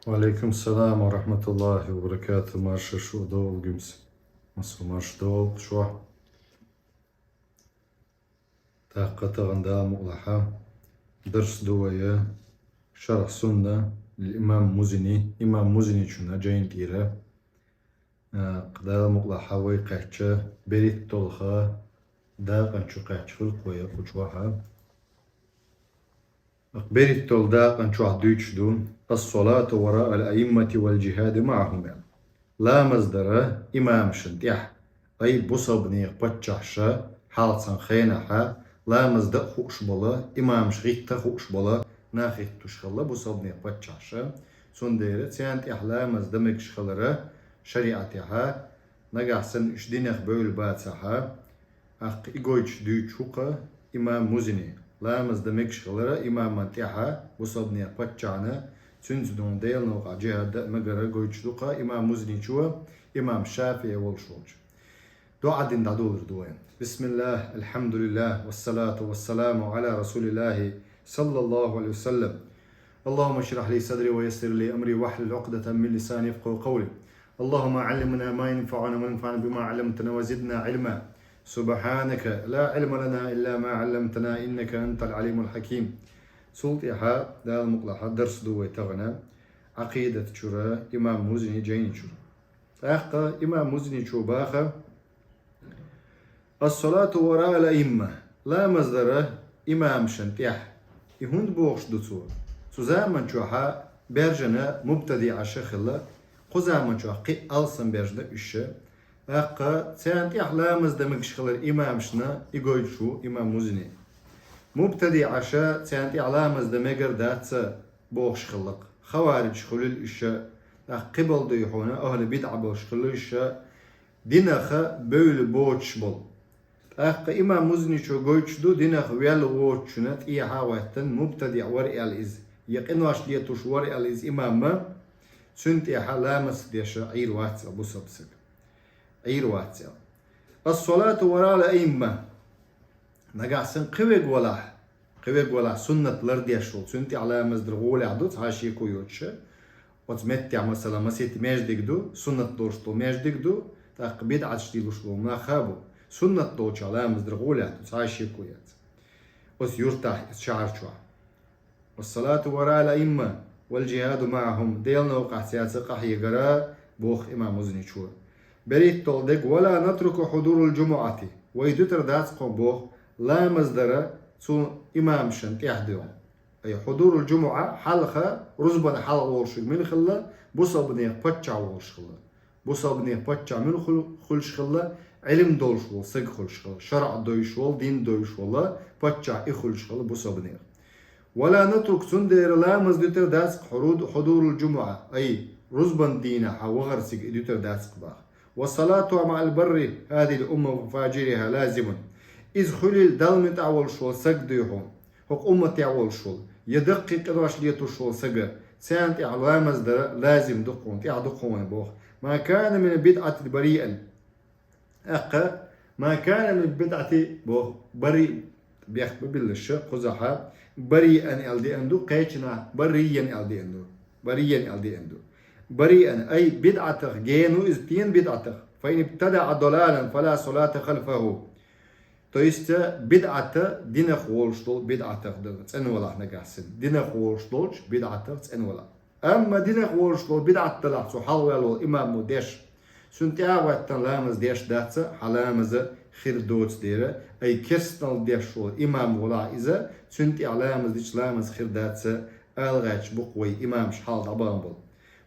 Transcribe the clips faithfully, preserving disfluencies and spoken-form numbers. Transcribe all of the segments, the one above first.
Ва алейкум салам ва рахматуллахи ва баракатух. Марша шу долгимс. Масу марш долг шо. Тахкъатаган Дала мукълаха. Дарс дувая. Шарх сунна. Имам Музини. Имам Музини чуна джайн тира. Дала мукълаха вай кхача. Берит толха. Дакъан чу кхача хулк вая кучваха. Бериттал дакъан чохь дуьйцуш ду: «Ас-салату вараъал аиммати вал джихаду маъахум», – аьлла. Ламаз дара имамашна тӀехь, ай бусалбанех паччахьша хьалцан хенахьа, ламаз дан а хууш бола, имамаш хӀитта а хууш бола, нах хӀиттуш хилла бусалбанех паччахьша. Цундела царна тӀехь ламаз дан мегаш хилара шариӀатехьа, нагахь санна уьш динах бевлла бацахьа, ТӀаккха и гойтуш дуьйцуш хӀу-кха имам Музини. Ламаз дан мегаш хилара имаман тӀехьа, бусалбанех паччахьна, цуьнца дуьхьа Делан новкъахь джихад дан а мегара гойтуш ду-кха имам Музиничо, имам ШафиӀи волуш волчу. ДоӀа дина дӀадолур ду вайн. بسم الله، الحمد لله، والصلاة والسلام على رسول الله، صلى الله عليه وسلم. اللهم اشرح لي صدري ويسر لي أمري واحلل عقدة من لساني يفقهوا قولي. اللهم علمنا ما ينفعنا وانفعنا بما علمتنا وزدنا علما. سبحانك لا علم لنا إلا ما علمتنا إنك أنت العليم الحكيم. Цул тӀаьхьа Дала мукълахьа дарс ду вай тахана Ӏакъидат чура, имам Музини джайни чура. ТӀаккха имам Музини чу баха: «Ас-салату вараъал аимма». Ламаз дара имамашна тӀехь. И хӀунда бохуш ду цо? Цу заман чохьа баьржина мубтадиӀаша хилла, кху заман чохь кхин а алсам баьржина уьш. ТӀаккха царна тӀехь ламаз дан мегаш хилар имамашна и гойтуш ву имам Музини. МубтадиӀаша царна тӀехь ламаз дан мегар дац бохуш хилла-кх. Хаваридж хуьлийла уьш, тӀаккха кхиболу дуй хьуна, ахӀли бидӀа болуш хилла уьш, динаха бевлла боцуш болу. ТӀаккха имам Музиничо гойтуш ду, динах вел воцучунна тӀехьа а гӀоьттина, мубтадиӀ вара аьлла иза, я къинош летуш вара аьлла иза имамма, цуьнан тӀехьа ламаз деш Ӏийр вац а бусалба саг. Ӏийр вац аьлла. Ас-салату вараъал аимма. Нагахь санна кхин верг валахь, кхин верг валахь суннат лардеш волу, цуьнан тӀехь ламаз дара гӀолехь ду, цхьа а шеко йоцуша. Оцу меттехь, масала, масийтта маьждиг ду, суннат долуш долу маьждиг ду, тӀаккха бидӀаташ диллуш болу нах а бу. Суннат долчохь ламаз дара гӀолехь ду, цхьа а шеко яц. Оцу юьртахь, оцу шахьар чохь. «Ас-салату вараъал аимма, вал джихаду маъахум», Делан новкъахь цаьрца къахьегара, боху имам Музиничо. БерхӀитталгӀа дерг: «Ва ла натруку хьудурал джумуъати», вай дуьтур дац кхо боху, ламаз дара цу имамашна тӀехь дуьйхьа. Ай хьудурул джумуъа хьалха рузбан хьалха волуш верг мила хилла, бусалбанех паччахь волуш хилла. Бусалбанех паччахь мила хул-, хуьлуш хилла, Ӏилм долуш волу саг хуьлуш хилла, шарӀ довзуш волу, дин довзуш волу паччахь и хуьлуш хилла бусалбанех. «Ва ла натрук», цундела ламаз дуьтур дац-кх хьуруд-, хьудурул джумуъа, ай, рузбан дийнахьа вахарцига и дуьтур дац-кх баха. «Ва салату маъал барри хазихил умма ва фажириха лазимун». Иза хуьлийла Далла муьтӀахь волуш волу саг дуй хьуна, хӀокху умматехь волуш волу, я даккхий къинош летуш волу сага, царна тӀехь ламаз дара лазим ду кхуна, тӀехь ду кхуна боху. «Ма кана мин бидӀатин бариан». ТӀаккха «ма кана мин бидӀати» боху, бари бехк ма биллаша, кхузахьа «бариан» аьлла деана ду, кхечанахь «бариян» аьлла деана ду. «Бариян» аьлла деана ду. «Бариан», ай, бидӀатах гена ву иза, тӀен бидӀатах. «Фа ин ибтадаъа далалан, фала салата халфаху». То есть, бидӀата динах волуш долу бидӀатах ду, цӀена валахь нагахь санна. Динах волуш долчу бидӀатах цӀена валахь. Амма динах волуш долу бидӀат далахь цу хьалхаваьлла волу имамо деш, цуьнан тӀе а гӀоьттина ламаз деш дац, хьан ламаза хир доцу дера, ай керстанал деш волу имам валахь иза, цуьнан тӀехь ламаз дича ламаз хир дац, ала гӀерташ бу-кх вай имамаш хьалха дӀабахана болу.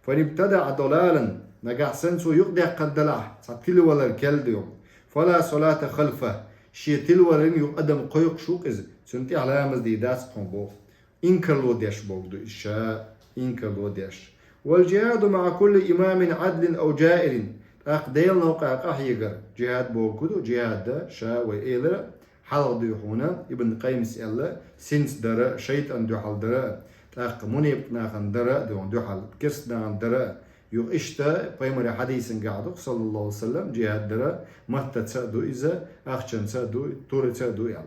«Фа ин ибтадаъа далалан», нагахь санна цо юкъадаьккхина далахь, цхьа тилавалар кел ду. «Фала салата халфа», шен тилаваларна юкъа адам кхойкхуш ву-кх иза, цуьнан тӀехь ламаз дийр дац кхуна боху. Инкарло деш бохург ду иза ша, инкарло деш. «Вал джихаду маъа кулли имамин Ӏадлин ау джаирин». ТӀаккха Делан новкъа къахьегар, джихад бохург ду, джихад ша вай элира, хьалха дуй хьуна, Ибн Къаййимас аьлла, синца дара, шайтӀан дуьхьал дара, тӀаккха мунепакъ нахана дара а дуьхьал, керста нахана дара а. Юха иштта пайхамара хьадисангахь ду-кх, саллаллаху алейхи ва саллям, джихад дара, маттаца а ду иза, ахчанца а ду, тураца а ду аьлла.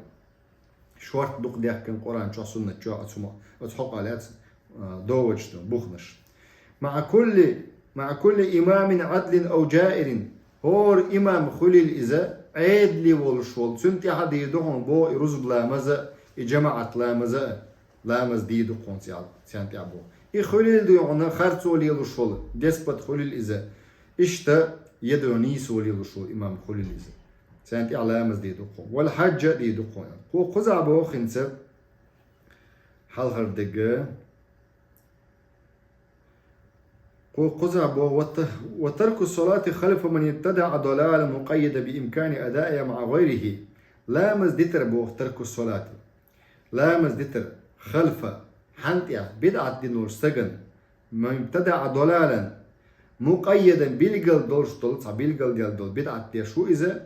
Шорта дукха даьккхина Къуръан чохь, суннат чохь оцу мо-, оцу хьокъал яц, а, доводчту, бухнаш. مع كل مع كل إمام عدل أو جائر. ХӀора имам хуьлийла иза, Ӏедале волуш волу, цуьнан тӀаьхьа дийр ду хьуна боху и рузба ламаза, и жамаӀат ламаза, ламаз дийр ду хьуна цаьрна тӀаьхьа боху. И хуьлийла ду хьуна харцо лелош волу, деспот хуьлийла иза. Иштта, я ду нийсо лелош волу имам хуьлийла иза. Цаьрна тӀаьхьа ламаз дийр ду хьуна. Вал хьаджа дийр ду хьуна. Кху кхузахь боху хӀинца хьалхара дерг. Кху кхузахь боху: «وت-، وترك الصلاة خلف من ابتدع ضلالا مقيدا بإمكان أدائها مع غيره». Ламаз дитар боху, тарку салати. Ламаз дитар, халфа, хьан тӀехь, бидӀат дина волчу стагана, ман ибтадаӀа далалан, мукъайядан, билгал долуш долу, цхьа билгал делла долу бидӀат деш ву иза,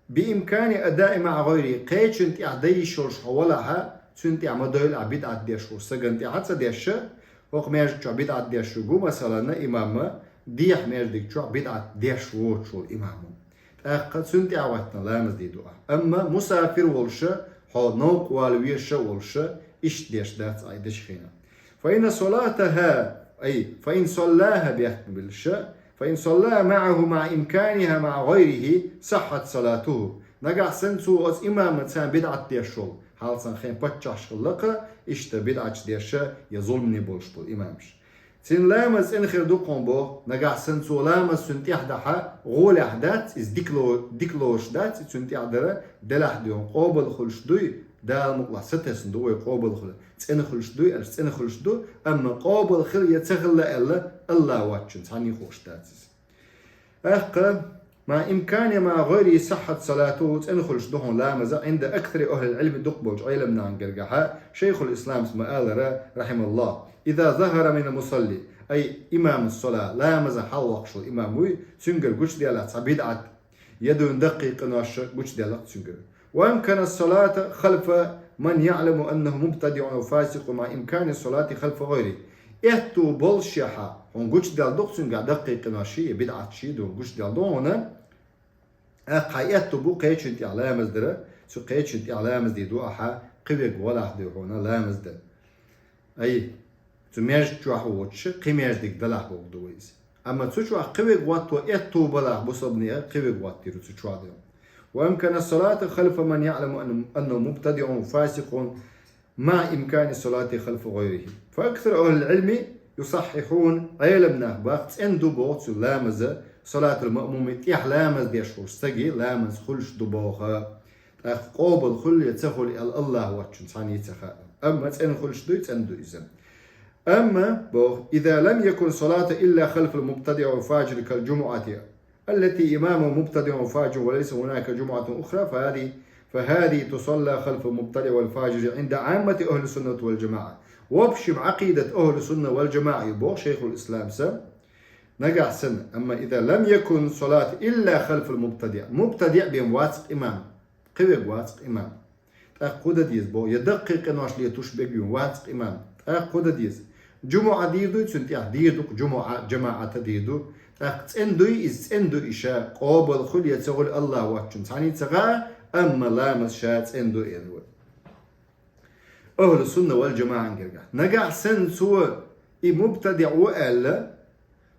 биимкани адаи маӀа гӀайри, кхечун тӀехь дан йиш йолуш хьо валахьа, цуьнан тӀехь ма дойла ахь бидӀат деш ву, сагана тӀехь а ца дешша, хӀокху межа чохь бидӀат деш ву, масалана, имамма, дехьа междиг чохь бидӀат деш воцуш волу имамма. ТӀаккха цуьнан тӀехь а ваттана ламаз дийр ду ахь. Амма мусафир волуша, хьо новкъа вала везаш а волуша, иштта деш дац ахь и дечу хенахь. فإن صلاتها، أي، فإن صلاها بيحكم بالشاء، فإن صلى معه مع إمكانها مع غيره صحت صلاته. Нагахь санна цо оцу имамаца бидӀат деш волу, хьалцан хен паччахьаш хилла-кха, иштта бидӀаташ деша я зулмане болуш болу имамаш. Цуьнан ламаз цӀена хир ду кхуьнан боху, нагахь санна цо ламаз цуьнан тӀехь дахьа, гӀолехь дац, иза дика ло-, дика лоруш дац, и цуьнан тӀехь дара, делахь дуьйхьун къобал хуьлуш дуй, Дала мукъалахь сатесна ду вай къобал хуьлу. ЦӀена хуьлуш дуй аьлча, цӀена хуьлуш ду, амма къобал хила я ца хилла аьлла, Аллах воцчун цхьанний хууш дац иза. ТӀаккха, ма имкани ма гӀайри сахьат салату, цӀена хуьлуш ду хьуна ламаза, гӀинда аксари ахлил Ӏилми, дукха болчу Ӏеламнахана гергахьа, Шайхул Исламс ма алара, рахьималлах, иза захара мина мусалли, ай имам сала, ламаза хьалвоккхуш волу имам вуй, цуьнгара гучуделла цхьа бидӀат, я дуьйна даккхий къинош гучуделла цуьнгара. Ва амкана салата халфа ман яъламу аннаху мубтадиъун ва фасикъун ма имкани салати халфа гӀайри. Этту болшехьа, хьуна гучуделла ду-кх цуьнгахь даккхий къинош я бидӀаташ ду, гучуделла ду хьуна. Ахьа этту бу кхечун тӀехь ламаз дара, цу кхечун тӀехь ламаз дийр ду ахьа, кхин верг валахь дуй хьуна ламаз дан. Ай, цу межа чохь воцуша, кхин междиг далахь боху ду вай иза. Амма цу чохь кхин верг ватто этту балахь бусалбане а кхин верг ваттийр ву цу чохь дан. Ва амкана салата халфа ман яъламу ан-, аннаху мубтадиъун фасикъун ма имкани салати халфа гӀайрихи. Фа аксару ахлил Ӏилми юсаххьихьун, Ӏелам нах бах цӀена ду боху цу ламаза, салатул маъмуми, тӀехь ламаз деш волуш саги ламаз хуьлуш ду боху. ТӀаккха къобал хуьлу я ца хуьлу аьлла Аллах воцчун цхьанний ца хаьа. Амма цӀена хуьлуш дуй, цӀена ду иза. أما بوخ، إذا لم يكن صلاة إلا خلف المبتدع الفاجر كالجمعة التي إمامه مبتدع فاجر وليس هناك جمعة أخرى، فهذه، فهذه تصلى خلف المبتدع والفاجر عند عامة أهل السنة والجماعة. В общем, عقيدة أهل السنة والجماعة, боху Шайхул Ислам са. Нагахь санна, أما إذا لم يكن صلاة إلا خلف المبتدع. Мубтадиъ бен вац имам. Кхин верг вац имам. ТӀаккха хӀун дан деза боху, я даккхий къинош летуш берг вац имам. ТӀаккха хӀун дан деза? Жумуъа дийр дуй цуьнан тӀехь, дийр ду-кх жумуъа, жамаӀата дийр ду. ТӀаккха цӀена дуй иза, цӀена ду и ша, къобал хуьлу я ца хуьлу Аллах воцчун цхьанний ца хаьа, амма ламаз ша цӀена ду эр вай. Ахлу сунна вал жамаӀан гергахь. Нагахь санна цо и мубтадиъ ву аьлла,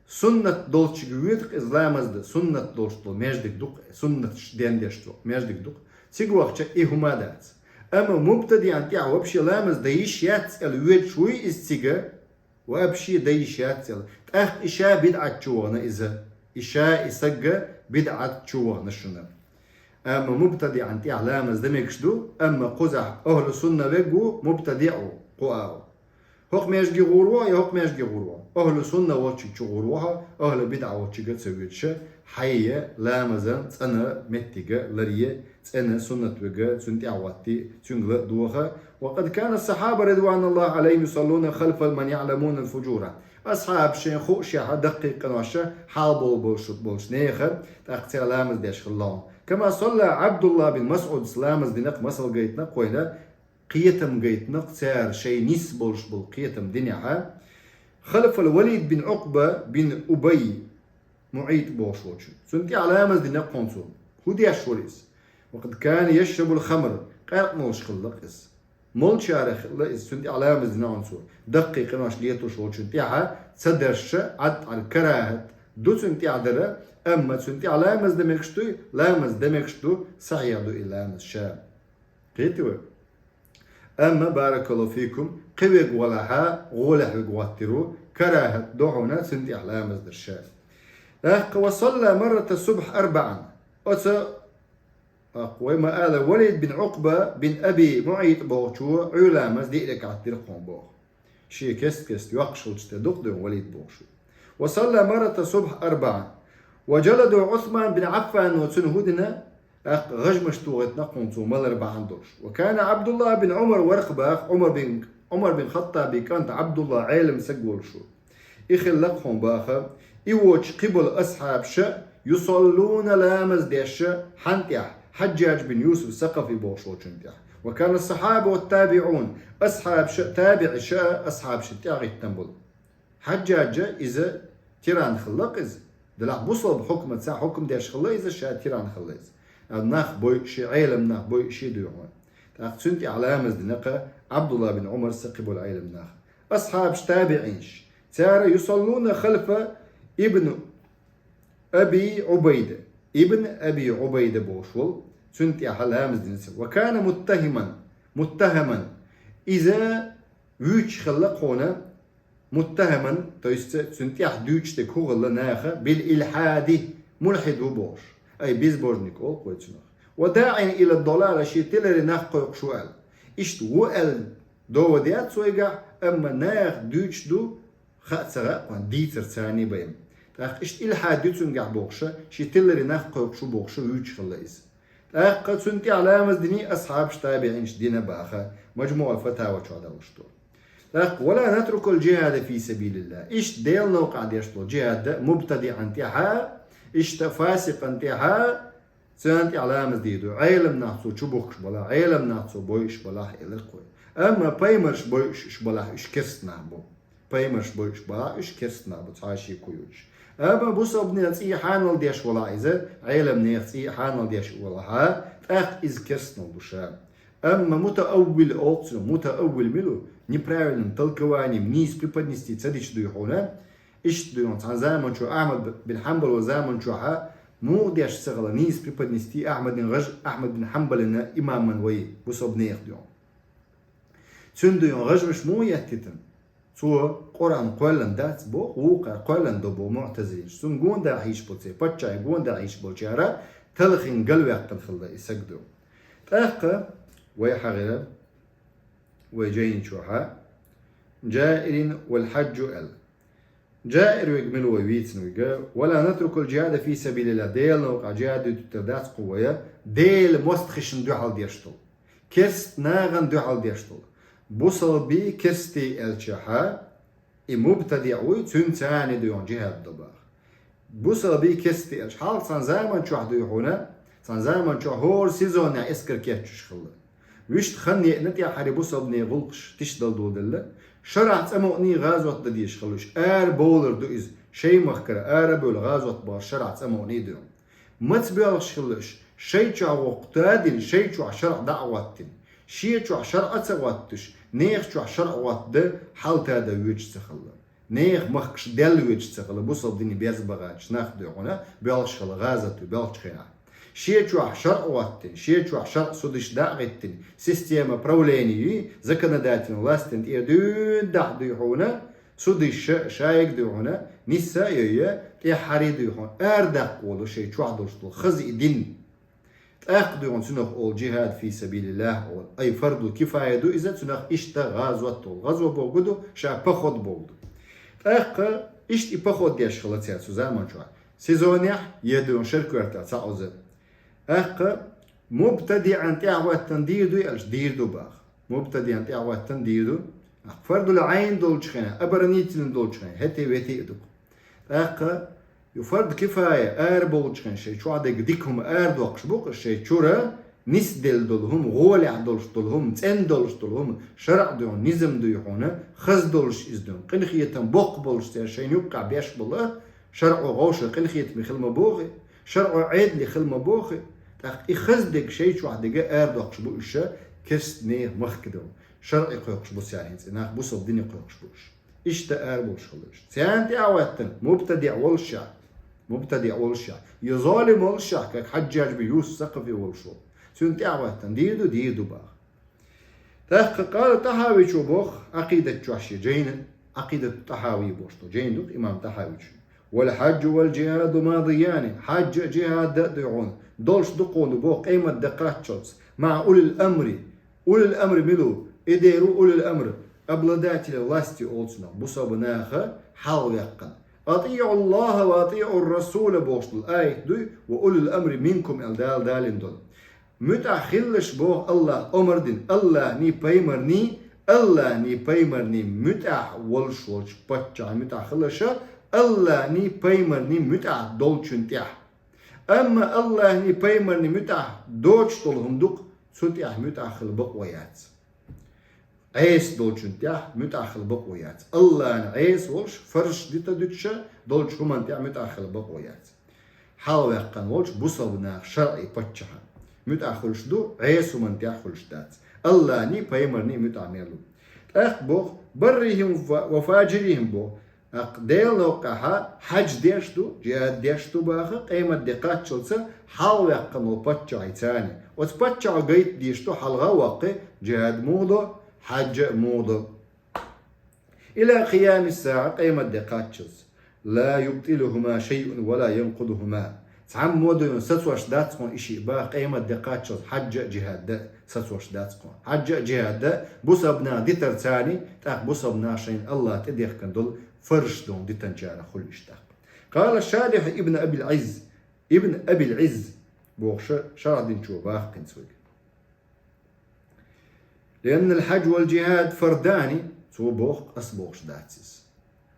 суннат долчуьнга воьду-кх иза ламаз дан, суннат долуш долу междиг ду-кх, суннаташ дендеш долу междиг ду-кх. Цига вахча и хӀума дац. Амма мубтадиъан тӀехь вообще ламаз дан йиш яц аьлла воьдуш вуй иза цига, вообще дан йиш яц аьлла. ТӀаккха и ша бидӀат чу вахана иза. И ша и сагга бидӀат чу вахана шуна. Амма мубтадиъан тӀехь ламаз дан мегаш ду, амма кхузахь ахлу сунна верг ву, мубтадиъ ву, кху агӀо. ХӀокху межге гӀур ву, я хӀокху межге гӀур ву. Ахлу сунна волчуьнга чу гӀур ву хьо, ахлу бидӀа волчуьнга ца воьдуша, хьайн ламазан цӀена меттига ларъе, цӀена суннат верг цуьнан тӀехь ватти, цуьнга ла а доха. وقد كان الصحابة رضوان الله عليهم يصلون خلف من يعلمون الفجور. Асхьабаш шайн хуушехьа даккхий къиноша хьалаболу болуш болчу нехан, тӀаккха цара ламаз деш хилла. كما صلى عبد الله بن مسعود, ламаз дина-кх, масал гайтина-кх вайна, кхетам гайтина-кх цара шайн нис болуш болу кхетам динехьа, خلف الوليد بن عقبة بن أبي معيط бохуш волчу. Цунна тӀехь ламаз дина-кх хӀунца цо. ХӀун деш вара иза? وقد كان يشرب الخمر, къаьркъа молуш хилла-кх иза. молчарех хилла иза, цунна тӀехьа ламаз дина хьуна цо. Даккхий къинош леталуш волчунна тӀехьа ца дарша, Ӏад тӀера карахӀат ду цунна тӀехьа дара, амма цунна тӀехьа ламаз дан мегаш дуй, ламаз дан мегаш ду, сахьихь ду и ламаз ша. Кхетий вай? Амма, баракаллаху фикум, кхы вег валахьа, гӀолехь вег гӀоттийр ву, карахӀат ду хьуна цунна тӀехьа ламаз дар ша. ТӀаккха: «وصلى مرة الصبح أربعا». Оцу, аккха вай ма ала, Валид бин Ӏукъба бин Аби МуӀайт бохучо Ӏуьйра ламаз диъ ракаӀат дира кхуна боху. Шен кест-кеста йоккхуш хилча тӀе дукха ду Валид бохуш ву. «وصلى مرة الصبح أربعا وجلدوا عثمان بن عفان», цунна хӀу дина, аккха гӀажмаш тухийтина кхуна цо малар бахьана долуш. «وكان عبد الله بن عمر», вара-кх боху Ӏумар бин, Ӏумар бин Хаттаби кӀант Ӏабдулла Ӏелам саг волуш ву. И хилла кхуна боху, и воцуш кхин болу асхьабаша, «يصلون», ламаз деш, хьанна тӀехь, Хьаджжадж бин Юсуф Сакъафи бохуш волчунна тӀехь. «وكان الصحابة والتابعون», асхьабаша, табиӀиша а асхьабашна тӀехь гӀиттина болу. Хьаджжаджа иза тиран хилла-кх иза. Делахь бусалба хьукмаца хьукам деш хилла иза, ша тиран хилла иза. Нах бойуш, Ӏелам нах бойуш дуй хьуна. ТӀаккха цунна тӀехь ламаз дина-кх Ӏабдулла бин Ӏумар, са кхин болу Ӏелам нах. Асхьабаш, табиӀинаш, цара: «يصلون خلف ابن أبي عبيدة». Ибн Аби Ӏубайда бохуш волу, цунна тӀехьа ламаз дина цара. «وكان متهما», متهما. Иза вуьйцуш хилла кхуна, متهما, то есть цунна тӀехь дуьйцуш дерг хӀун хилла наха, «بالإلحاد», мулхьид ву бохуш. Ай, безбожник олу-кх вай цунах. «وداعيا إلى الضلالة», шен тиларе нах кхойкхуш ву аьлла. Иштта ву аьлла довод яц вайгахь, амма наха дуьйцуш ду, хаа ца хаьа кхуна, дийцар царний байна. ТӀаккха иштта илхьад ю цуьнгахь бохуша, шен тиларе нах кхойкхуш ву бохуша вуьйцуш хилла иза. ТӀаккха цунна тӀехь ламаз диний асхьабаш, табиӀинаш дина боху, Мажмуъул Фатава чохь далуш ду. ТӀаккха: «ولا نترك الجهاد في سبيل الله». Иштта Делан новкъахь деш долу джихад мубтадиъан тӀехьа, иштта фасикъан тӀехьа, царна тӀехь ламаз дийр ду. Ӏелам нах цо чу бухкуш балахь, Ӏелам нах цо бойуш балахь, элира-кх вай. Амма пайхамарш бойуш уьш балахь, уьш керста нах бу. Пайхамарш бойуш балахь, уьш керста нах бу, цхьа а шеко йоцуш. Амма бусалбанийн цӀий хьанал деш валахь иза, Ӏелам нехан цӀий хьанал деш валахьа, тӀаккха иза керстанал ду ша. Амма мутааввил олу цунах, мутааввил мила ву, неправильным толкованием нийса преподнести ца дича дуй хьуна, иштта дуй хьуна, цхьана заман чохь Ахьмад бин Хьанбал ван заман чохьа муха деш ца хилла нийса преподнести Ахьмадин гӀаж-, Ахьмад бин Хьанбалина имаман вай, бусалба нехан дуй хьуна. Цуьнан дуй хьуна гӀажмаш муха еттийтина? Цо Къуръан кхоьллина дац боху, вукхара кхоьллина до боху муътазилинаш. Цунна гонадар хьийзаш болу церан, паччахье гонадар хьийзаш болчара талхийна галваьккхина хилла и саг ду. ТӀаккха вай хьахийра, вай жайна чохьа: «جائر والحج», аьлла. Жаир верг мила ву вийцина верг: «ولا نترك الجهاد في سبيل الله», Делан новкъахь джихад дуьтуьйтур дац кху вай, Делан мостагӀчунна дуьхьал деш долу, керста нахана дуьхьал деш долу. Бусалбий, керстий аьлчахьа, и мубтадиъ вуй, цуьнца цхьаьна дуй хьуна джихад до боху. Бусалбий, керстий аьлча, хьалха цхьана заман чохь дуй хьуна, цхьана заман чохь хӀора сезонехь эскар кечъеш хилла. Вуьшта хан еана тӀехьара бусалбанийн гӀуллакхаш тиша дала доладелла, шарахь цӀа мукъаний гӀазот дан дезаш хилла уьш. Ара бовлар ду иза, шайн махкара ара а бевлла гӀазот бахар шарахь цӀа мукъаний ду. Маца боьлхуш хилла уьш? Шайн чохь воккха та а дина, шайн чохь шарӀ дӀа а гӀоттина. Шен чохь шарӀ а ца гӀоттуш, нехан чохь шарӀ гӀоттадан хьал тада воьдуш ца хилла. Нехан махкаш делла воьдуш ца хилла, бусалба дине беза бахача нах дуй хьуна, боьлхуш хилла гӀазот ю боьлхучу хенахь. Шен чохь шарӀ гӀоттина, шен чохь шарӀ, судаш дӀа а гӀиттина, система правления ю, законодательная властина тӀера дуьйна дахь дуй хьуна, судаш ша, шайга дуй хьуна, нисса а йойя, тӀаьххьара дуй хьуна, арадаккха волу шайн чохь долуш долу хаза и дин. ТӀаккха дуй хьуна цунах олу джихад фи сабилиллах олу. Ай фарду кифая ду иза, цунах иштта гӀазот олу. ГӀазо бохург ду, ша поход бохург ду. ТӀаккха иштта и поход деш хилла цара цу заман чохь. Сезонехь, я дуй хьуна шеран коьртехь цхьа Ӏуза. ТӀаккха мубтадиъан тӀаьхьахӀоьттина дийр дуй аьлча, дийр ду боху. Мубтадиъан тӀаьхьахӀоьттина дийр ду. ТӀаккха фардул Ӏайн долчу хенахь, оборонительный долчу хенахь, хӀетте-ветте а ду-кх. ТӀаккха ю фард кифая ара болчу хенахь, шайн чохь дерг дика хӀума арадоккхуш бу-кх, шайн чуьра нисделла долу хӀума, гӀолехь долуш долу хӀума, цӀена долуш долу хӀума, шарӀ дуй хьуна, низам дуй хьуна, хаза долуш иза дуй хьуна, къинхетам боккха болуш церан шайна юккъехь беш болу, шарӀо вовшах къинхетаме хила ма боху, шарӀо Ӏедале хила ма боху, тӀаккха и хаза дерг шайн чохь дерг арадоккхуш бу уьш, керста нехан махка ду. шарӀе кхойкхуш бу цара хӀинца, нах бусалба дине кхойкхуш бу уж. Иштта ара болуш хилла уж. Царна тӀаьхьа а хӀоьттина, мубтадиӀ волушехь, мубтадиӀ волушехь, я золим волушехь, как Хьаджжадж бин Юсуф Сакъафи волуш волу. Цунна тӀаьхьа а хӀоьттина, дийр ду, дийр ду боху. ТӀаккха къала ТӀахьавичо боху, Ӏакъидат чохь шен жайна, Ӏакъидат ТӀахьави бохуш долу жайна ду-кх имам ТӀахьавичун. Вал хьаджу вал джихаду мадияни, хьаджа а, джихад а дуй хьуна, долуш ду кхуна боху къемат де кхаччалц, маӀа улил амри, улил амри мила ву, и дера ву улил амр, обладатели власти олу цунах, бусалба наха хьалхаваьккхина. АтӀиӀу Аллаха ва атӀиӀу Расула бохуш долу аят дуй, ва улил амри минкум аьлла Дала далийна долу. МуьтӀахь хилалаш боху Аллаха омар дина, Аллахний, пайхамарний, Аллахний, пайхамарний муьтӀахь волуш волчу паччахьна муьтӀахь хилалаша, Аллахний, пайхамарний муьтӀахь долчун тӀехь. Амма Аллахний, пайхамарний муьтӀахь доцуш долу хӀума ду-кх, цу тӀехь муьтӀахь хила бакъо яц. Ӏеса долчун тӀехь муьтӀахь хила бакъо яц. Аллахна Ӏеса волуш, фарзаш дита дуьтуша долчу хӀуманна тӀехь муьтӀахь хила бакъо яц. Хьалхаваьккхина волчу бусалба наха шарӀе паччахьна муьтӀахь хуьлуш ду, Ӏеса хӀуманна тӀехь хуьлуш дац. Аллахний, пайхамарний муьтӀахь мел ву. ТӀаккха боху, баррихим ва, ва фаджирихим боху, ТӀаккха Делан новкъахьа хьаджа деш ду, джихад деш ду баха, къемат де кхаччалца хьалхаваьккхина волу паччахьий царна. Оцу паччахьо гайта деш ду, хьалха а ваккхий, джихад муха до, хьаджа а муха до. Ила къиямис-саӀа, къемат де кхаччалца. Ла юбтилухума шайъун ва ла янкъудухума. Цхьаммо а дуй хьуна сацош дац хьуна и шиъ баха, къемат де кхаччалц хьаджа а, джихад а сацош дац хьуна. Хьаджа а, джихад а бусалба наха дитар царна, тӀаккха бусалба наха шайна Аллах тӀедехкина долу фарзаш ду хьуна дитанчарах хуьлу иштта тӀаккха. Къала шарихь ибн Абил Ӏизз, ибн Абил Ӏизз бохуша шархь динчо баха хӀинца вайга. Лианнал хьаджа вал джихад фардани, цо боху, ас бохуш дац иза.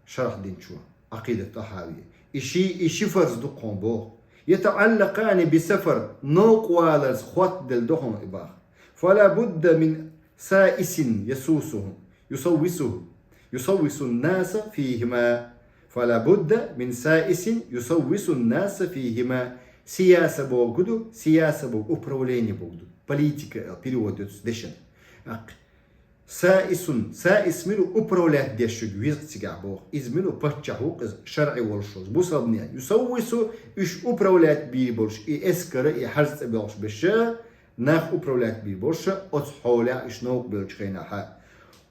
Шархь динчо, Ӏакъидат ТӀахьави. И ши, и ши фарз ду кхуна боху. ЯтаӀаллакъани би сафар, новкъа валарца хоттаделла ду хьуна и баха. Фала будда мин саисин ясусуху, юсаввисуху, юсаввисун наса фихима. Фала будда мин саисин юсаввисун наса фихима. Сияса боху ду, сияса боху управление боху ду. Политика, э, перевод ду цу дешан. Акх. Саисун, саис мила управлять деш шуьга веза цигахь боху. Иза мила паччахь ву-кх иза, шарӀе волуш волчу бусалбане. Юсаввису, уьш управлять бийр болуш, и эскара, и хьарз цӀа боьлхуш беша, нах управлять бийр болуша, оцу хьолехь уьш новкъа бевллачу хенахьа.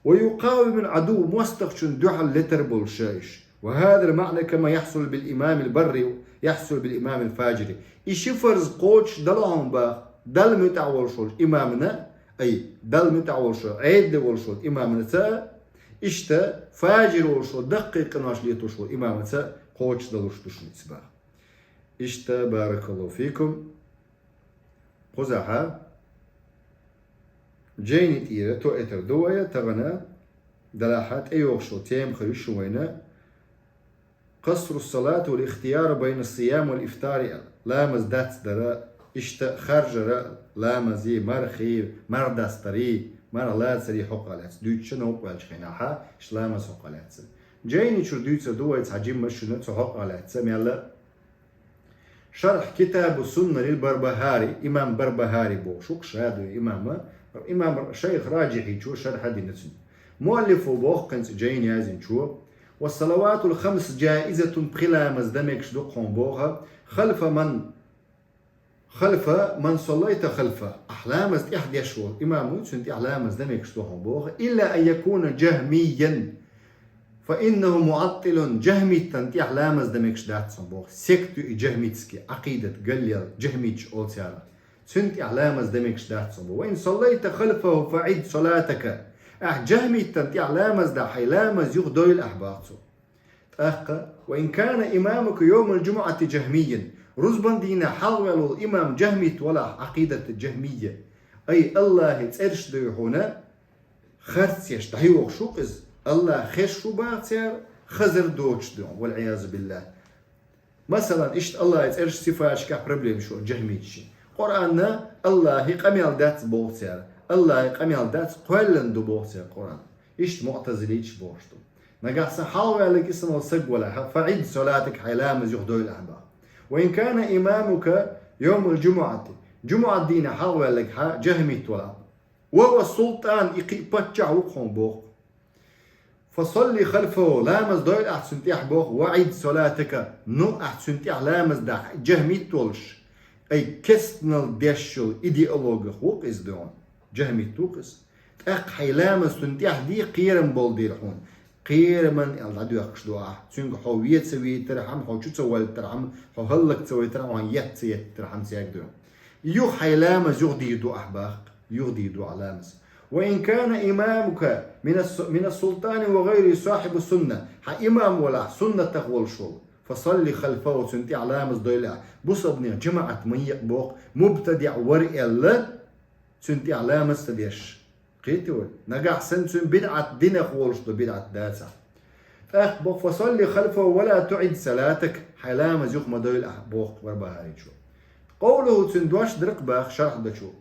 Ва юкъавимул Ӏадув, мостагӀчунна дуьхьал летар болуша уьш. Ва хазал маӀна кама яхьсулу бил имамил барри, яхьсулу бил имамил фаджири. И ши фарз кхочуш дала хьуна баха, Далла муьтӀахь волуш волчу имамана, ай, Далла муьтӀахь волуша, Ӏедале волуш волу имаманаца, иштта фаджир волуш волу, даккхий къинош летош волу имамаца кхочуш далуш ду шуна иза баха. Иштта, баракаллаху фикум. Кхузахьа, жайни тӀера тоъийтар ду вай тахана, делахьа тӀейогӀуш йолу тема хир ю шун вайна, къасру салат вал ихтияру байна сиям вал ифтари аьлла. Ламаз дацдара, иштта харжара, ламази, мархи, марх дастари, марх лацари хьокъа лаьцна. Дуьйцуша новкъа ваьллачу хенахьа, иштта ламаз хьокъа лаьцна. Жайни чуьра дуьйцар ду вай цхьа жимма шуна цу хьокъа лаьцна, мелла. Шархь Китабу Сунна лил Барбахари, имам Барбахари бохуш ву-кх, шадуй имама, имам шайх Раджихичо шархь дина цуьнан. Муаллифо боху хӀинца жайна яздинчо, ва салаватул хамс джаизатун, пхи ламаз дан мегаш ду кхуна боху, халфа ман, халфа ман саллайта халфа, ахь ламаз тӀехь деш волу имам ву, цуьнан тӀехь ламаз дан мегаш ду хьуна боху, илла ан якуна джахмиян, фа иннаху муӀаттилун, джахмитан тӀехь ламаз дан мегаш дац хьуна боху. Сект ю и джахмитский, Ӏакъидат галъял, джахмиташ олу цара. Цуьнан тӀехь ламаз дан мегаш дац хьуна боху. Ва ин саллайта халфаху фаӀид салатака. Ахь джахмитан тӀехь ламаз дахь, хьайн ламаз юха дойла ахь боху цо. ТӀаккха, ва ин кана имамука йовмал джумуӀати джахмиян. Рузбан дийнахь хьалхаваьлла волу имам джахмит валахь, Ӏакъидат джахмия. Ай, Аллахьан цӀераш дуй хьуна, харц еш дӀайохуш ву-кх иза, Аллах хезаш ву баха цара, хазар доцуш ду, вал-Ӏиязу биллахӀ. Масалан, иштта Аллахьан цӀераш, сифаташкахь проблемаш ю джахмиташин. Къуръанна Аллахьан къамел дац боху цара, Аллахьан къамел дац, кхоьллина ду боху цара Къуръан. Иштта муӀтазилиташ бохуш ду. Нагахь сан хьалхаваьлларг и санал саг валахь, фаӀид салатака, хьайн ламаз юха дойла ахь боху. Ва ин кана имамука йовмал джумуӀати. ДжумуӀат дийнахь хьалхаваьлларг хьан джахмит валахь. وهو السلطان, и кхин паччахь ву-кх хьуна боху. فصل خلفه, ламаз дойла ахь цуьнан тӀехь боху, وأعد صلاتك, ну ахь цуьнан тӀехь ламаз дахь, джахмит волуш, ай керстанал деш йолу идеологех ву-кх иза дуьйна, джахмит ву-кх иза. ТӀаккха хьайн ламаз цуьнан тӀехь де, кхерам болу дела хьуна. Кхераман аьлла дӀадоьхкуш ду ахь, цуьнга хьо вен ца вийтархьама, хьо чу ца валийтархьама, хьо хӀаллак ца вайтархьама, хьо ет ца еттархьама цаьрга дуьйна. Юха хьайн ламаз юха дийр ду ахь боху, юха дийр ду ахь ламаз. وإن كان إمامك من الس-, من السلطان وغيره صاحب سنة, хьан имам валахь, суннатах волуш волу, فصل خلفه, цуьнан тӀехь ламаз дойла ахь, бусалбанех жамаӀат ма екъа боху, мубтадиӀ вара аьлла, цуьнан тӀехь ламаз ца деш. Кхетий вай? Нагахь санна цуьнан бидӀат динах волуш ду, бидӀат дацахь. ТӀаккха боху, فصل خلفه ولا تعد صلاتك, хьайн ламаз юха ма дойла ахь боху Барбахаричо. قوله, цуьнан дош дара-кх боху шархь дечо.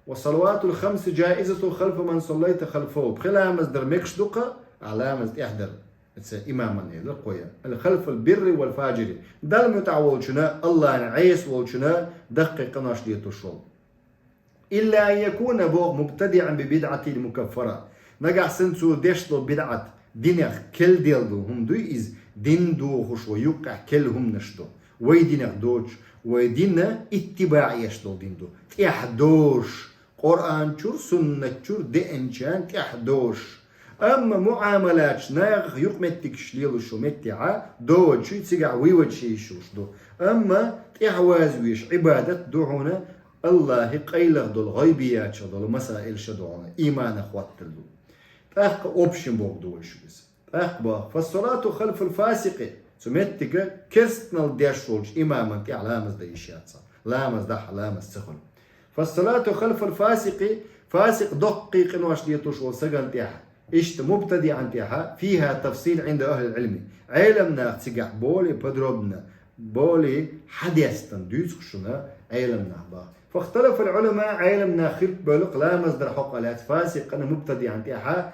والصلوات الخمس جائزة خلف من صليت خلفه. Пхи ламаз дар мегаш ду-кх, ахь ламаз тӀехь дар. Иза имаман элира кхоя. خلف البر والفاجر. Далла муьтӀахь волчунна, Аллахьна Ӏеса волчунна даккхий къинош летош волу. إلا أن يكون, боху, مبتدعا ببدعة مكفرة. Нагахь санна цо деш долу бидӀат динех керла делла ду хӀума дуй иза, дин дохуш вай юккъехь керла хӀуманаш ду. Вай динех доцуш, вай дин иттибаӀ еш долу дин ду. ТӀехь дозуш, Къуръан чуьра, суннат чуьра деанчарна тӀехь дозуш. Амма муӀамалаташ, нахах юкъаметтигаш лелош йолу меттехь, дозучуьй цигахь вуьйцуш йиш йолуш ду. Амма тӀехь вазвеш Ӏибадат ду хьуна, Аллахьан къайлаха долу, гӀайбиятах долу масаил ша ду хьуна, иманах хӀоттар ду. ТӀаккха общем боху ду вай шуьга иза. ТӀаккха боху, فالصلاة خلف الفاسق, цу меттиге керстанал деш волчу имаман тӀехь ламаз дан йиш яц. Ламаз дахь, ламаз ца хуьлу. فالصلاة خلف الفاسق, фасикъ, доккхий къинош летош волу стагана тӀехь, иштта мубтадиӀан тӀехь, فيها تفصيل عند أهل العلم. Ӏеламнаха цигахь более подробно, более хьадестина дуьйцу-кх шуна Ӏеламнаха боху. فاختلف العلماء, Ӏеламнаха хилпа бевлла-кх ламаз дар хьокъехь лаьцна фасикъана, мубтадиӀана тӀехь,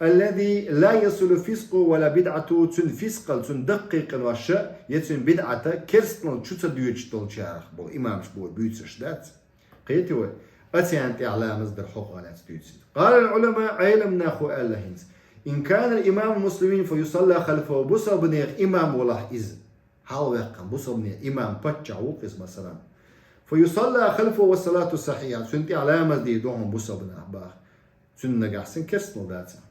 الذي لا يصل فسقه ولا بدعته, цуьнан фискъал, цуьнан даккхий къинош я цуьнан бидӀата керстанал чу ца доьдуш долчарах болу имамаш боху буьйцурш дац. Кхетий вай? Оцарна тӀехь ламаз дар хьокъехь лаьцна дуьйцу иза. قال العلماء, Ӏеламнахо аьлла хӀинца: إن كان إمام المسلمين فيصلى خلفه, бусалбанех имам валахь иза. Хьалаваьккхина бусалбанех имам, паччахь ву-кх иза, масалан. فيصلى خلفه والصلاة صحيحة, цуьнан тӀехь ламаз дийр ду хьуна бусалбанех боху. Цуьнан нагахь санна керстанал дацахь.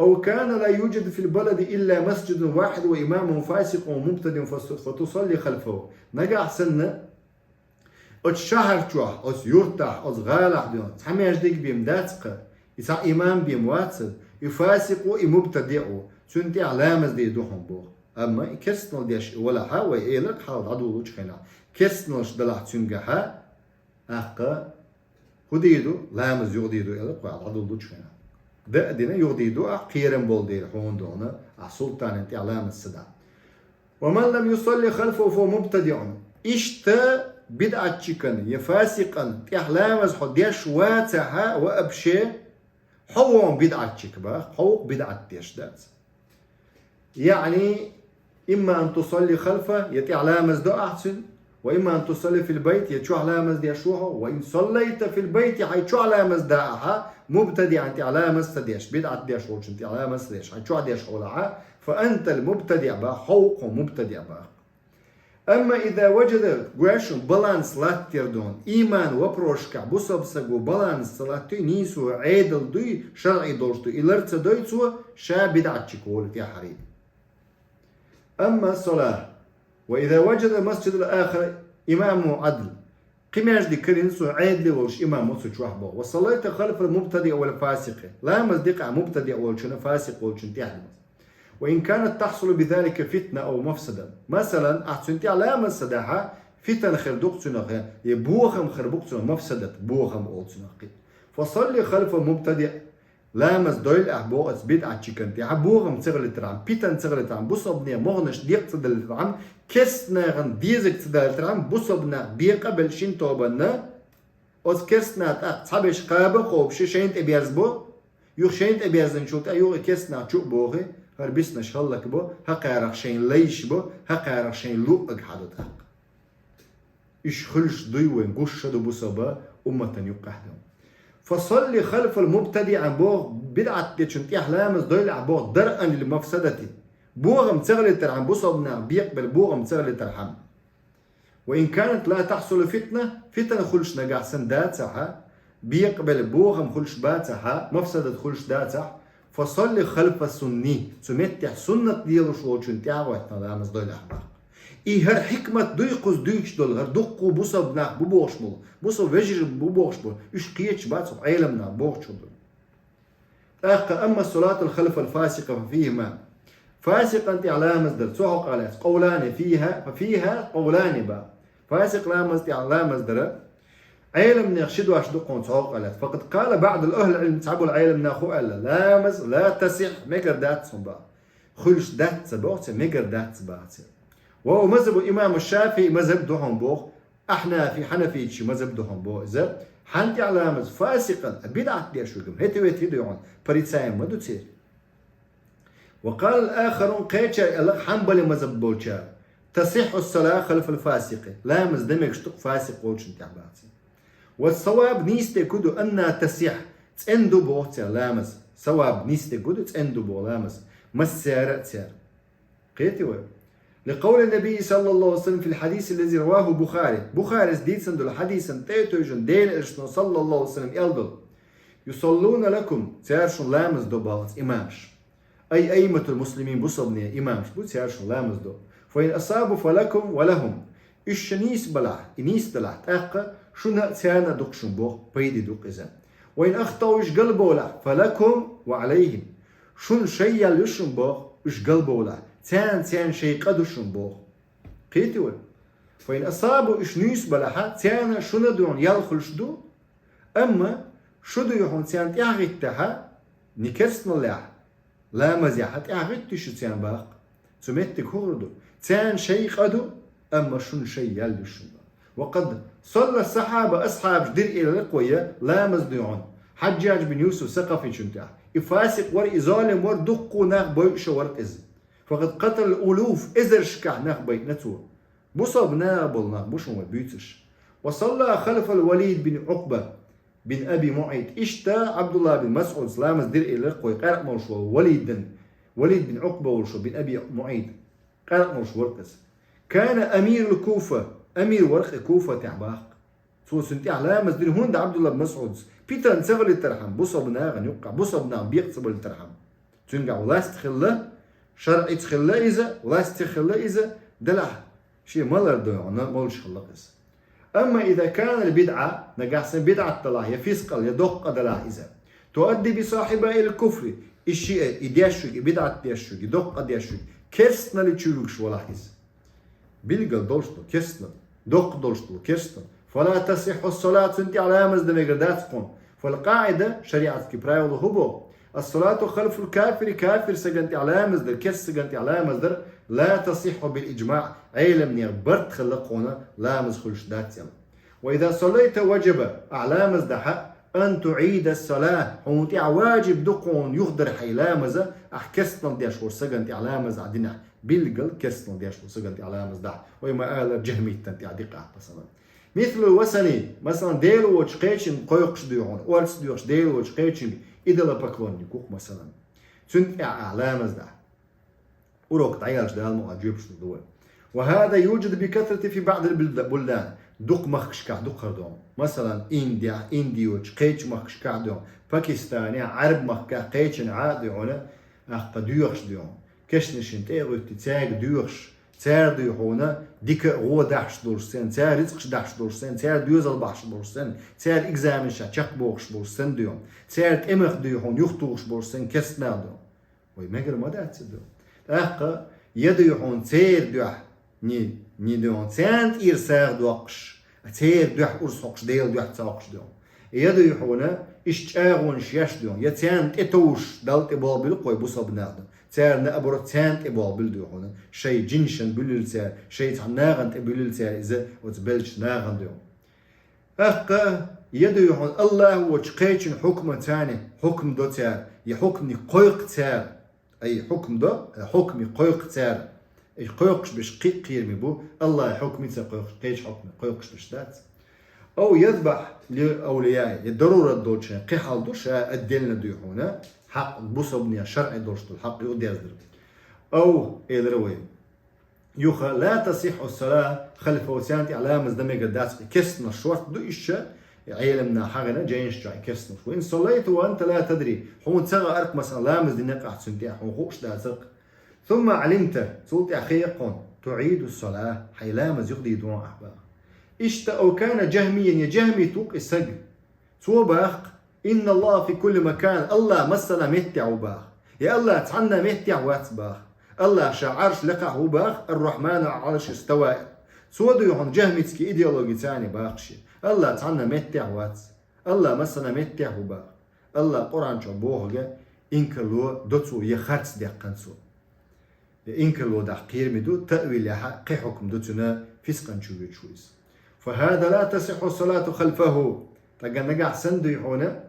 أو كان لا يوجد في البلد إلا مسجد واحد وإمامه فاسق مبتدع فتص-, فتصلي خلفه. Нагахь санна оцу шахьар чохь, оцу юртахь, оцу гӀалахь дуьйна цхьа маьждиг бен дац-кх, и цхьа имам бен вац, и фасикъ ву, и мубтадиӀ ву, цуьнан тӀехь ламаз дийр ду хьуна боху. Амма и керстанал деш и валахь, вай элира-кх хьалха дӀадолучу хенахь, керстаналш далахь цуьнгахь, тӀаккха хӀун дийр ду? Ламаз юха дийр ду, элира-кх вай дӀадолучу хенахь. Дан а дина юха дийр ду ахь, кхерам болу дела хьуна дуьйна, ахь султанан тӀехь ламаз ца дахь. ومن لم يصل خلفه فهو مبتدع. Иштта бидӀатчикан я фасикъан тӀехь ламаз хьо деш вацахь, вообще, хьо ву-кх бидӀатчик боху, хьо ву-кх бидӀат деш дац. يعني إما أن تصلي خلفه, я тӀехь ламаз до ахь цуьнан, وإما أن تصلي في البيت, я чохь ламаз деш ву хьо, وإن صليت في البيت, хьайн чохь ламаз дахь ахь, مبتدعا, тӀехь ламаз ца деш, бидӀат деш волчун тӀехь ламаз ца деш, хьайн чохь деш хьо валахь, فأنت المبتدع боху, хьо ву-кх хьуна мубтадиӀ боху. أما إذا وجد, гой шуна, баланс латтор дуьйна, иман вопрошкахь бусалба стага баланс ца латтий, нийсо Ӏедал дуй, шарӀи долуш дуй, и лар ца дой цо, ша бидӀатчик волу тӀаьххьара. أما الصلاة، وإذا وجد مسجد آخر إمامه عدل, кхин маьждиг карийна цо, Ӏедале волуш имам ву цу чохь боху. وصليت خلف المبتدع والفاسق. Ламаз дикъахь мубтадиӀ волчун, фасикъ волчун тӀехь ламаз. وإن كانت تحصل بذلك فتنة أو مفسدة. Масалан, ахь цуьнан тӀехь ламаз ца дахь, фитан хир ду-кх цунах, я бохам хир бу-кх цунах, мафсадат, бохам олу цунах кхин. فصل خلف المبتدع. Ламаз дойла ахь боху оцу бидӀатчикан тӀехь, бохам ца хилийтархьама, питана ца хилийтархьама, бусалбанех могӀанаш декъа ца далийтархьама, керстанахана дезаг ца далийтархьама, бусалбанах бекъа а белла шина тобанна, оцу керстанаха тӀаккха цхьаберш кхаба а кхобуш, шайна тӀе берзабо, юха шайна тӀе берзанчул тӀаьхьа юха и керстанах чу а бохий, хӀара биснарш хӀаллакбо, хӀокхарах шайн лайш бо, хӀокхарах шайн луъаг хьадо тӀаккха. Уьш хуьлуш дуй вайн, гуш ша ду бусалба умматан юккъехь ду. فصل خلف المبتدع боху, бидӀат дечун тӀехь ламаз дойла боху, درءا للمفسدة, бохам ца хилийтархьама, бусалба наха бекъабелла бохам ца хилийтархьама. وإن كانت لا تحصل فتنة, фитна хуьлуш нагахь санна дацахь, бекъабелла бохам хуьлуш бацахь, мафсадат хуьлуш дацахь, فصل خلف السني, цу меттехь суннат лелош волчун тӀехь а гӀоьттина ламаз дойла боху. И хӀара хьикмат дуй кхуза дуьйцуш долу, хӀара дуккха бусалба нах бу бохуш болу, бусалба вежарий бу бохуш болу, уьш кхеташ бац хӀокху Ӏеламнаха бохучух ду. ТӀаккха أما الصلاة خلف الفاسق ففيهما, фасикъан тӀехь ламаз дар, цу хьокъехь лаьцна, قولان فيها, ففيها قولان боху. Фасикъ ламаз тӀехь ламаз дар, Ӏеламнех ши дош ду кхунна цу хьокъехь лаьцна. فقد قال بعض أهل العلم, цхьаболу Ӏеламнаха хӀу аьлла: ламаз لا تصح, мегар дац хьуна боху. Хуьлуш дац ца боху церан, мегар дац ца боху церан. وهو مذهب الإمام الشافعي, мазхӀаб ду хьуна боху, ахьнафи, хьанафитийн мазхӀаб ду хьуна боху иза. Хьан тӀехь ламаз фасикъан, бидӀат деш верг, хӀета-вета хӀун ду хьуна, порицаем ма ду церан. وقال الآخرون, кхечара аьлла хьанбали мазхӀаб болчара: تصح الصلاة خلف الفاسق, ламаз дан мегаш ду-кх фасикъ волчун тӀехь боху церан. والصواب, нийса дерг хӀун ду, أنها تصح, цӀена ду боху церан ламаз. Саваб, нийса дерг хӀун ду, цӀена ду боху ламаз. Массара а церан. Кхетий вай? لقول النبي صلى الله عليه وسلم في الحديث الذي رواه البخاري. Бухарис дийцина долу хьадисана тӀе а тевжина, Делан Элчано, саллаллаху Ӏалайхи ва саллам, аьлла долу: يصلون لكم, цара шуна ламаз до боху имамаш. أي أئمة المسلمين, бусалбанийн имамаш бу, цара шуна ламаз до. فإن أصابوا فلكم ولهم. Уьш шайн нийса балахь, и нийса далахь, тӀаккха шуна а, царна а ду-кх шуна боху, пайде ду-кх иза. وإن أخطأوا, уьш галбовлахь, فلكم وعليهم. Шуна шайн ял ю шуна боху, уьш галбовлахь, царна, царна шайн къа ду шуна боху. Кхетий вай? فإن أصابوا, уьш нийса балахь, царна а, шуна а ду хьуна ял хуьлуш ду, амма шу ду хьуна царна тӀаьхьахӀиттахь, не керстаналлехь, ламазехь тӀаьхьахӀитта шу царна боху. Цу меттиг хӀун хир ду? Царна шайн къа ду, амма шуна шайн ял ю шуна. وقد صلى الصحابة, асхьабаш дира и лекхо, я ламаз ду хьуна, Хьаджжадж бин Юсуф Сакъафичун тӀехь. И фасикъ вара, и золим вара, дуккха нах бойуш вара иза. فقد قتل الألوف, эзаршкахь нах байтина цо. Бусалба наха болу нах бу шуна вай буьйцуш. وصلى خلف الوليد بن عقبة بن أبي معيط. Иштта Ӏабдулла бин МасӀудца ламаз дира и лекхо, къаьркъа молуш волу Валидин, Валид бин Ӏукъба волуш волу, бин Аби МуӀайт. Къаьркъа молуш вара иза. كان أمير الكوفة, амир вара и Куфатехь боху. Цо цунна тӀехь ламаз дира, хӀунда Ӏабдулла бин МасӀудца питана ца хилийтархьама, бусалба нахана юккъехь, бусалба нах бекъа ца балийтархьама. Цуьнгахь власть хилла, шарӀица хилла иза, властех хилла иза, делахь шен малар дойгӀана молуш хилла иза. أما إذا كان البدعة, нагахь санна бидӀат далахь, я фискъал, я доккха къа далахь иза, تؤدي بصاحبها إلى الكفر, и шиъ, и деш верг, и бидӀат деш верг, и доккха къа деш верг, керстаналли чу вуьгуш валахь иза. Билггал долуш ду керстанал, доккха долуш ду керстанал. فلا تصح الصلاة, цунна тӀехь ламаз дан мегар дац кхунна. فالقاعدة, шариатский правило хӀун боху? الصلاة خلف الكافر, кафир сагана тӀехь ламаз дар, керста сагана тӀехь ламаз дар, لا تصح بالإجماع, Ӏеламнех барт хилла кхунна ламаз хуьлуш дац аьлла. وإذا صليت وجب, ахь ламаз дахь, أن تعيد الصلاة, хьуна тӀехь важиб ду кхунна юхадар хьайн ламаз, ахь керстанал деш волу сагана тӀехь ламаз ахь динехь, билггал керстанал деш волу сагана тӀехь ламаз дахь, вай ма-аллара, джахмийтан тӀехь дикъахь, масалан. مثل الوثني, масалан, Дела воцучу кхечуьнга кхойкхуш ду хьуна, орца доьхуш Дела воцучу кхечуьнга, идолопоклонник ву-кх, масалан. Цунна тӀехь ахь ламаз дахь. Урок дӀаяьлча, Дала мукъ лахь, жоьпаш лур ду вай. وهذا يوجد بكثرة في بعض البلدان. Дукха махкашкахь ду-кх хӀара догӀма. Масалан, Индехь, Индия йолчу кхечу махкашкахь ду хьуна, Пакистанехь, Ӏараб махкахь, кхечанхьа а ду хьуна, ахь кхин доьхуш ду хьуна. Кешнашна тӀе а гӀуьттий, цаьрга доьхуш, цара ду хьуна дика а гӀо дахьаш долуш санна, цара рицкъаш дахьаш долуш санна, цара доьзал бахьаш болуш санна, цара экзаменашкахь чекхбохуш болуш санна ду хьуна, цара тӀе мах ду хьуна юхатухуш болуш санна, керстанал ду хьуна. Вай мегар ма дац и ду. ТӀаккха я ду хьуна церан дуьхьа, ни, ни ду хьуна царна тӀера сагӀа доккхуш, церан дуьхьа урс хьокхуш, Делан дуьхьа ца хьокхуш ду хьуна. Я ду хьуна иштта чӀагӀонаш еш ду хьуна, я царна тӀе товш, Далла тӀе болх билла кхой бусалба нах ду. Цара, наоборот, царна тӀе болх билла ду хьуна. Шайн жинашна буьллийла цара, шайн цхьана нахана тӀе буьллийла цара иза, оцу беллачу нахана ду хьуна. ТӀаккха я ду хьуна АллахӀ воцучу кхечун хьукмаца царна хьукм до цара, я хьукманиг кхойкху цара. Ай, хьукм до, хьукманиг кхойкху цара. И кхойкхуш берш кхин а кхераме бу, АллахӀан хьукманиг ца кхойкхуш, кхечу хьукманиг кхойкхуш берш дац. أو يذبح لأوليائه, я дарурат долча кхин хьал ду, ша отдельно дуй хьона, хьакъ бусалба наха шарӀе долаш дола хьакъ юха дездар. أو, элира вай, юха, لا تصح الصلاة خلفه, царна тӀехьа ламаз дан мегар дац, кестнал шортта ду иштта, Ӏеламнаха хьагӀина, жайнаш чу кестнал. وإن صليت وأنت لا تدري, хьона ца хаьар-кх, масала, ламаз диннад-кх ахь цунна тӀехьа, хьона хууш дацар-кх. ثم علمت, цул тӀехьа хетар-кх хьона, تعيد الصلاة, хьай ламаз юха дийр ду ахь, бах. Иштта, أو كان جهميا, я жахӀмит ва-кх из саг. Цо бах-кх: إن الله في كل مكان, АллахӀ массанахьа меттехь ва, бах. Я АллахӀ цхьаннахьа меттехь вац, бах. АллахӀ ша Ӏарша лакхахь ва, бах, الرحمن على العرش استوى. Цо дуй хьона жахӀмитски идеологи царна бахаш. АллахӀ цхьаннахьа меттехь вац. АллахӀ массанахьа меттехь ва, бах. АллахӀа Къуръан чу бохург инкарло до цо, е харц даьккхад цо. Е инкарло дахьа кхераме ду, таъвил яхьа кхин хьукам ду цуьнан, фискъан чу воьдуш ва из. فهذا لا تصح الصلاة خلفه. ТӀаккха нагахь санна дуй хьона,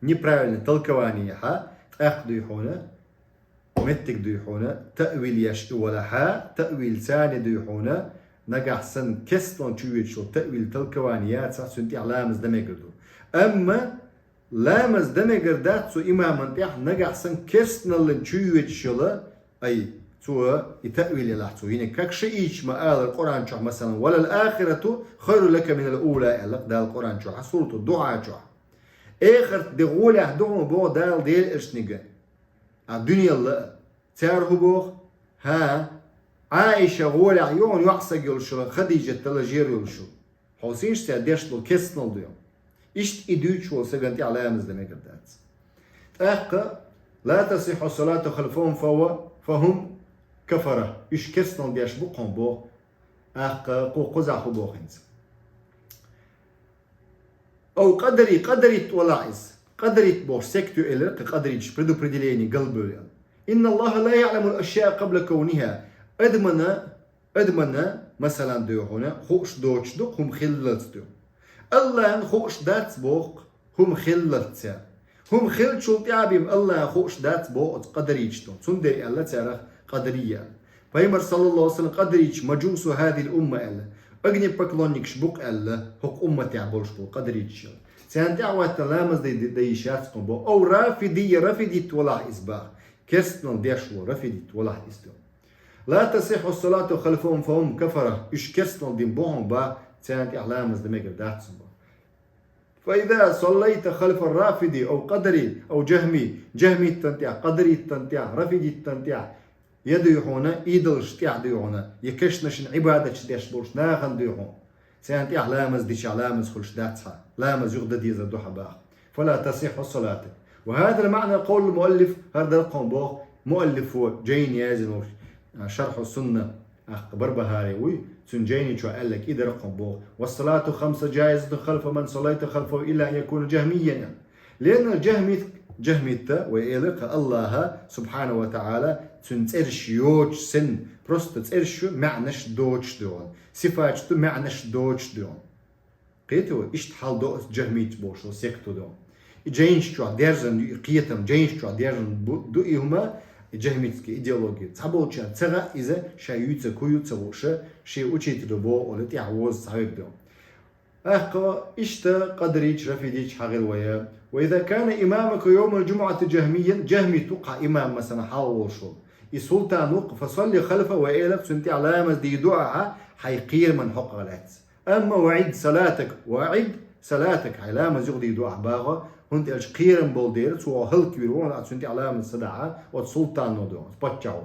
неправильное толкование яхьа, тӀаккха дуй хьона, меттиг дуй хьона, таъвил еш и валахьа, таъвил царна дуй хьона, нагахь санна кестнал чу воьдуш вола таъвил, толкование яцахь, цунна тӀехьа ламаз дан мегар ду. Амма ламаз дан мегар дац цу имаман тӀехьа, нагахь санна кестналлин чу воьдуш йола, ай, цо и таъвил елахь цо йиниг. Как шиъ ийцича ма аллара Къуръан чохь, масала: وللآخرة خير لك من الأولى, аьлла-кх Дала Къуръан чохь, Сурату Духьа чохь. Эхарт де гӀолехь ду хьона, боху Дала Делан Элчанга, а дуьненал а. Цара хӀун боху? ХӀа, Ӏаиша гӀолехь ю хьона, йоӀ саг йолуш йола, Хадижат дала жер йолуш йола. Хьовсийша, цара деш долу кестнал ду. Иштта и дуьйцуш волу сагана тӀехь ламаз дан мегар дац. ТӀаккха: لا تصح الصلاة خلفهم فهو، فهم كفرة. Уьш кестнал деш бу-кх хьуна боху. ТӀаккха кху кхузахь хӀун боху хӀинца? أو قدري, къадарит валахь иза. Къадарит бохуш секту элира кхин къадариташ, предопределение галбевлла. إن الله لا يعلم الأشياء قبل كونها. Адамана Адамана, масалан, дуй хьуна, хууш доцуш ду-кх хӀума хиллалц, дуй. АллахӀана хууш дац боху-кх хӀума хиллалц цара. ХӀума хиллачул тӀаьхьа бен АллахӀана хууш дац боху оцу къадариташа, дуй. Цундела аьлла царах къадария. Пайхамар, саллаллаху алейхи ва саллям, къадариташ مجوس هذه الأمة аьлла. Огнепоклонникаш бу-кх аьлла хӀокху умматехь болуш болу къадариташ. Царна тӀаьхьа ваьтта ламаз дай, дай йиш яц-кх хьуна боху. أو رافضي, рафидит валахь иза боху. Кестнал деш волу рафидит валахь иза, дуй. لا تصح الصلاة خلفهم فهم كفرة. Уьш кестнал дина бу хьуна боху, царна тӀехь ламаз дан мегар дац хьуна боху. فإذا صليت خلف رافضي أو قدري أو جهمي, жахӀмитан тӀехь, къадаритан тӀехь, рафидитан тӀехь, я дуй хьуна, идолаш тӀехь дуй хьуна, я кешнашна Ӏибадаташ деш болчу нахана дуй хьуна. Царна тӀехь ламаз дичахь, ламаз хуьлуш дац хьан, ламаз юха дан дезар ду хьан боху. فلا تصح صلاتك. وهذا المعنى قول المؤلف, хӀара дара-кх хьуна боху муаллифо, жайна яздина волу, а, Шархьу Сунна, а, Барбахари вуй, цуьнан жайни чохь аьлларг и дара-кх хьуна боху: والصلاة الخمس جائزة خلف من صليت خلفه إلا أن يكون جهميا. لأن الجهمي, жахӀмитта, вай элира-кх, АллахӀа, субхьанаху ва таӀала, цуьнан цӀераш йоцуш санна, просто цӀераш ю, маьӀнаш доцуш дуй хьуна. Сифаташ ду, маьӀнаш доцуш дуй хьуна. Кхетий вай, иштта хьал до оцу жахӀмиташ бохуш секту, дуй хьуна. И жайнаш чохь даьржина ю и кхетам, жайнаш чохь даьржина бу-, ду и хӀума, и жахӀмитски идеология. Цхьаболчарна ца хаьа иза, ша юьйцург хӀун ю ца хууш, шен учитело боху олий тӀаьхьа возу цхьаверг, дуй хьуна. ТӀаккха иштта къадариташ, рафидиташ хьахийра вай. وإذا كان إمامك يوم الجمعة جهميا, жахӀмит ву-кх хьан имам, масалан, хьалха волуш волу, и султан ву-кх, فصل خلفه, вай элира-кх, цуьнан тӀехь ламаз дийр ду ахьа, хьайн кхераман хьокъехь лаьцна. Амма وأعد صلاتك، وأعد صلاتك, хьайн ламаз юха дийр ду ахьа боху, хӀунда аьлча кхерам болу дела, цо хӀаллаквийр ву хьуна, ахьа цуьнан тӀехь ламаз ца дахь, оцу султано, дуй хьуна, оцу паччахьо.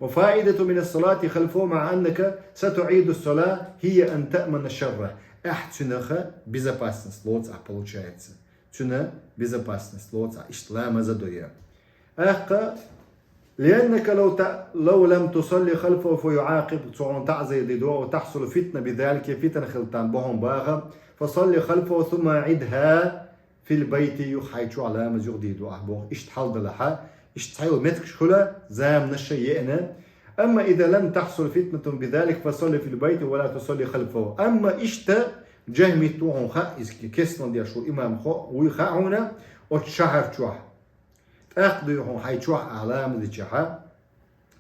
وفائدة من الصلاة خلفه مع أنك ستعيد الصلاة هي أن تأمن شره. Ахьа цуьнах безопасность лоцу ахьа, получается. Цуьнан безопасность лоцу ахьа, иштта ламаз а до. ТӀаккха, لأنك لو ت-، لو لم تصل خلفه فيعاقب, цо хьуна таӀзар дийр ду, وتحصل فتنة بذلك, фитна хила тарло боху хьуна боху, فصل خلفه ثم أعدها في البيت, юха хьайн чохь ламаз юха дийр ду ахьа боху. Иштта хьал далахь, иштта цхьайолу меттигаш хуьлу, заманаш а еана. أما إذا لم تحصل فتنة بذلك فصل في البيت ولا تصل خلفه. Амма иштта жахӀмит ву хьуна хаьа, иза кестнал деш ву имам хо-, вуй хаьа хьуна оцу шахьар чохь. ТӀаккха дуй хьуна хьайн чохь ахьа ламаз дичахь,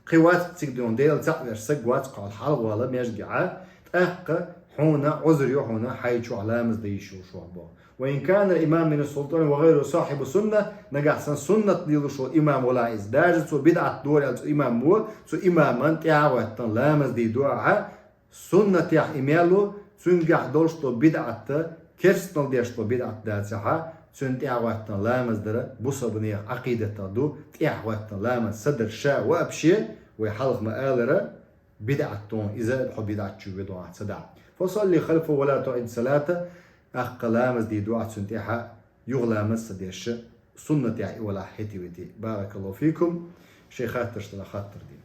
кхин вац-кх цига дуй хьуна, Дела цхьаъ веш саг вац-кх хьо хьалхавала маьждигехь, тӀаккха Хьуна Ӏузр ю хьуна хьай чохь ламаз дан йиш йолуш вахь боху. Ва ин кана имам мин султан ва гӀайру сахьибу сунна, нагахь сан суннат лелош волу имам валахь иза. Даже цо бидӀат дора аьлла цу имам ву, цу имаман тӀаьхьа а гӀоьттина ламаз дийр ду ахьа, суннатехь и мел ву, цуьнгахь долуш долу бидӀат, керстанал деш долу бидӀат дацахьа, цуьнан тӀаьхьа гӀоьттина ламаз дара бусалбанех Ӏакъидатах ду, тӀаьхьа гӀоьттина ламаз ца дара ша вообще, вай хьалха ма алара, бидӀат ду, иза хьо бидӀат чу веду ахь ца дахь. Фасалли халфа ва ла туӀид салата, аккха ламаз дийр ду ахь цуьнан тӀаьхьа, юха ламаз ца деш, суннатехь и валахь хӀетий-ветий. Баракаллаху фикум, шайн хаттарш дала хаттар дийр.